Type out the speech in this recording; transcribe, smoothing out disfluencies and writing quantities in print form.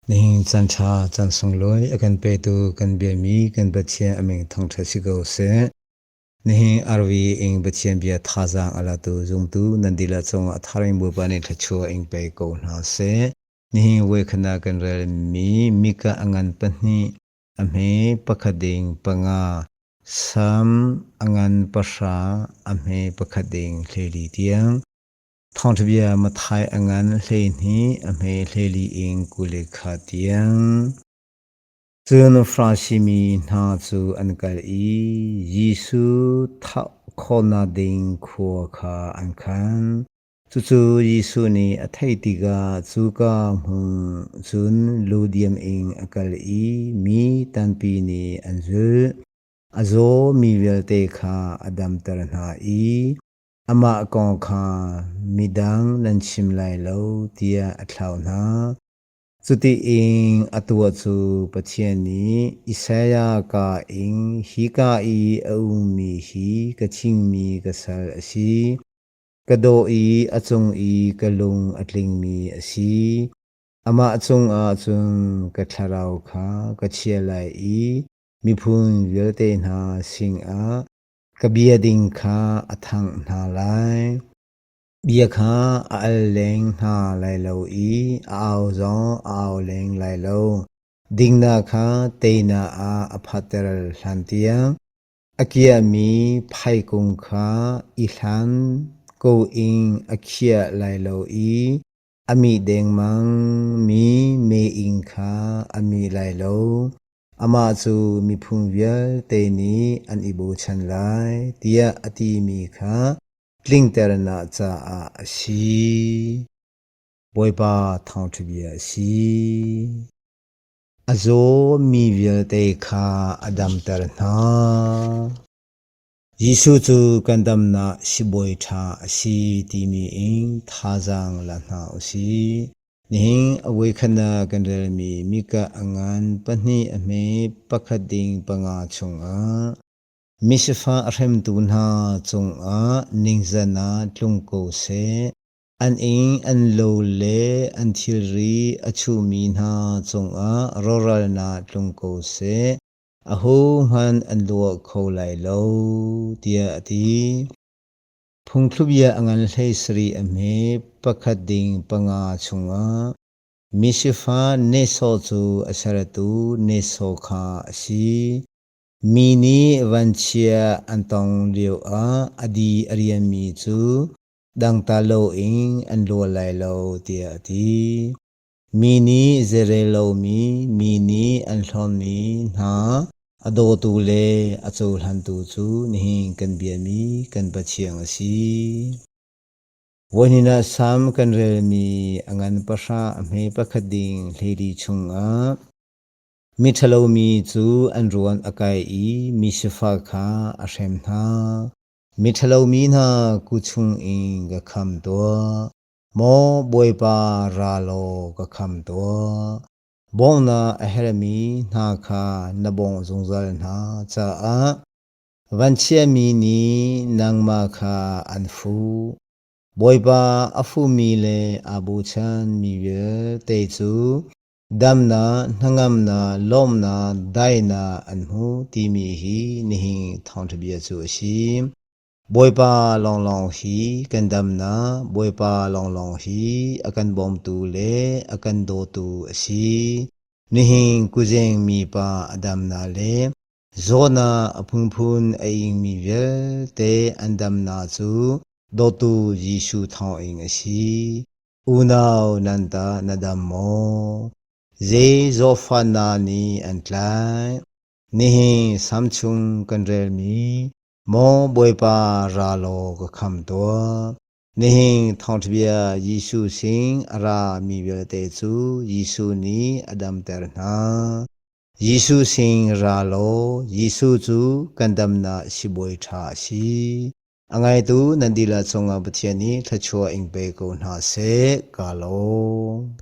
Nihin caan ṭha caan sunglawi a kan petu kan biami kan Pathian a min thangṭhat si ko seh. Nihin RV in Pathian bia thazaang a latu zumtu nan dihlak cungah a tharing Bawipa nih thluachuah in pe ko hna seh. Nihin voikhat ah kan relmi Mika a ngan pahnih, a hme pakhat ding panga, Sam a ngan pahra, a hme pakhat ding hleili tiang. Thawngṭhabia Matthai a ngan 12, a hme 14 in 21 tiang. Cun Farasi mi hna cu an kal i Jesuh thah khawhnak ding khua kha an khan. Cucu Jesuh nih a theih tikah cuka hmun cun lu diam in a kal i mi tampi nih an zulh. A zaw mi vialte kha a damter hna i Amah kong kha midang nan chim lai lo tiah a thlauh hna. Cutiin a tuah cu Pathian nih Isaiah kaa in hika i a ummi hi ka chimmi ka sal a si. Ka dawh i a cung i ka lung a tlingmi a si. Amah cungah cun ka thlarau kha ka chia lai i miphun vialte hna sinah Ka bia ding kha a thangh hna lai. Bia kha a al leng hna lai lo i a au zong a au leng lai lo. Dingnak kha teinak ah a phatter hlantiang a kiahmi phaikung kha i hlan ko in a khiah lai lo i a mih dengmangmi meiinn kha a mih lai lo. Amah cu miphun vialte nih an i bochan lai tiah a timi kha tlingternak caah a si. Bawipa thawngṭha bia a si. A zaw mi vialte kha a damter hna. Jesuh cu kan damnak sibawi ṭha a si timi in thazaang la hna u sih. Nihin a voikhat ah kan relmi Mika a ngan pahnih a hme pakhat ding panga chungah misifak a hremtu hna cungah ningzan ah tlung ko seh. An inn an lo le an thilri a chuhmi hna cungah rawhralnak tlung ko seh. Ahohmanh an luah kho lai lo, tiah a ti. Phungthlubia a ngan 17 a hme pakhat ding panga chungah misifa nehsawh cu a sertu nehsawh kha a si. Mi nih vanchia an tong lioah a di a rianmi cu dangta loin an lual lai lo tiah a ti. Mi nih zeirel lomi, mi nih an hlonmi hna A dawtu le a cohlantu cu nihin kan biami kan Pathian a si. Voihnih ah Salm kan relmi a ngan pahra a hme pakhat ding 14 chungah miṭhalo mi cu an ruan a kai i mi sifak kha a hrem hna. Miṭhalo mi hna ku chungin ka kham tuah. Maw Bawipa ra law ka kham tuah. Bawmhnak a herhmi hna kha na bawmh zungzal hna caah vanchiatmi nih nangmah kha an fuh. Bawipa a fuhmi le aa bochanmi vialte cu damnak, hnangamnak, lawmhnak, daihnak an hmu timi hi nihin thawngṭha bia cu a si. Bawipa lawnglawng hi kan damnak, Bawipa lawnglawng hi a kan bawmtu le a kan dawtu a si. Nihin kuzeng mipa a damnak le zawtnak a phunphun a ingmi vialte an damnak cu dawtu Jesuh thawngin a si. Unau nan tah na dam maw? Zei zawtfahnak nih an tlaih? Nihin sam chung kan relmi Maw Bawipa ra law ka kham tuah. Nihin thawngṭhabia Jesuh sin a ra mi vialte cu Jesuh nih a damter hna. Jesuh sin ra law Jesuh cu kan damnak sibawi ṭha a si. A ngaitu nan dihlak cungah Pathian nih thluachuah in pe ko hna seh. Ka lawm.